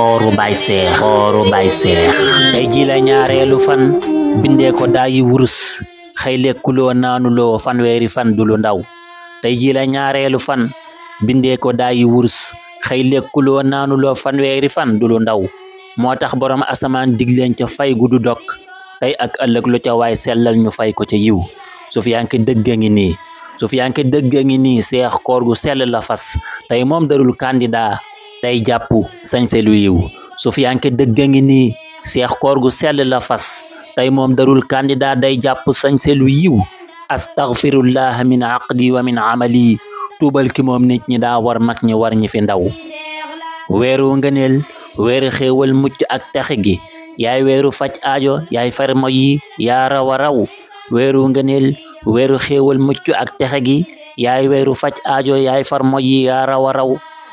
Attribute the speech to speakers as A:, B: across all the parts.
A: Kooru Baay Seex tey ji la ñaareelu fan bindee ko daayi wurus xëy lekkuloo naanuloo fanweeri fan du lu ndaw tey ji la ñaareelu fan bindee ko daayi wurus xëy lekkuloo naanuloo fanweeri fan du lu ndaw moo tax borom asamaan digleen ca fay gu du dog tey ak ëllëg lu ca waay sellal ñu fay ko ca yiw Sufiyanke dëgg a ngi nii seex koor gu sell la fas tey moom darul candidat tey jàpp sañse lu yiw Sufiyanke dëgg a ngi nii seex koor gu sell la fas tey moom darul candidat day jàpp sañse lu yiw astaghfirullah min aqdi wa min amali tuubal ki moom nit ñi daa war mag ñi war ñi fi ndaw weeru ngëneel weeru xéewal mucc ak taxe gi yaay weeru faj aajo yaay far moy yi yaa raw a raw weeru ngëneel weeru xéewal mucc ak texe gi yaay weeru faj aajo yaay far moy yi yaa raw a raw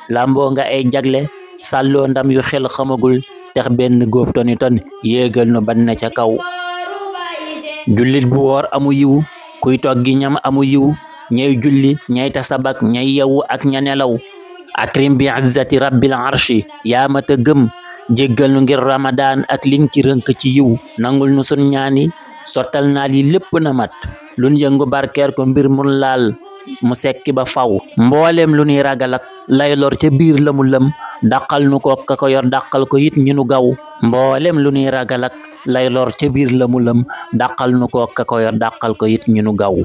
A: lamboo nga ay jagle sàlloo ndam yu xel xamagul tex benn góob toni ton yéegal nu ban na ca kaw jullit bu woor amu yiw kuy toggi ñam amu yiw ñay julli ñay tasabak ñay yewu ak ña nelaw akrim bi izzati rabbil arshi yaa mata gëm jéggal nu ngir ramadan ak liñ ci rënk ci yiw nangul nu sun ñaani sottal naa li lépp na mat lun yëngu barkeer ko mbir mun laal mu sekki ba faw mboolem lu nuy ragal ak lay lor ca biir la mu lëm dàqal nu ko ka ko yor dàqal ko it ñu nu gaw mboolem lu nuy ragal ak lay lor ca biir la mu lëm dàqal nu ko ka ko yor dàqal ko it ñu nu gaw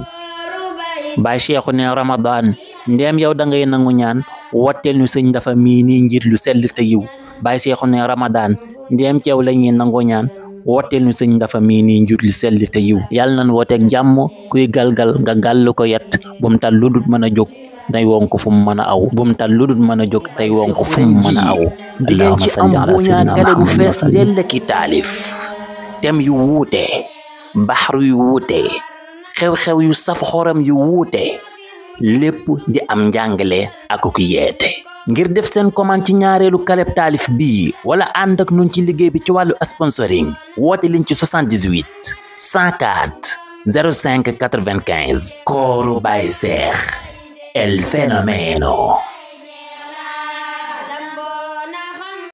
A: Baay Seexu ne Ramadan ndeem yow da ngay nangu ñaan wotteel ñu sëñ dafa mii nii njiit lu sell te yiw Baay Seexu ne Ramadan ndeem ci yow la ñuy nangu ñaan wooteel ñu sëñ dafa mii nii njut li sell te yiw yàlla nañ wooteeg jàmm kuy galgal nga gàll ko yet bum tal lu dut mën a jóg day wonk fu mu mën a aw bum tal lu dut mën a jóg tey wonk fu mu mën a aw
B: digeen ci am buñaa kale bu fees dell ki taalif tem yu wuute baxru yu wuute xew-xew yu saf xoram yu wuute lépp di am njàngale ak ku yeete ngir def seen commande ci ñaareelu kaleb taalif bii wala ànd ak nun ci liggéey bi ci wàllu sponsoring woote leen ci 78 104 05 95 Kooru Baay Seex el fenomeno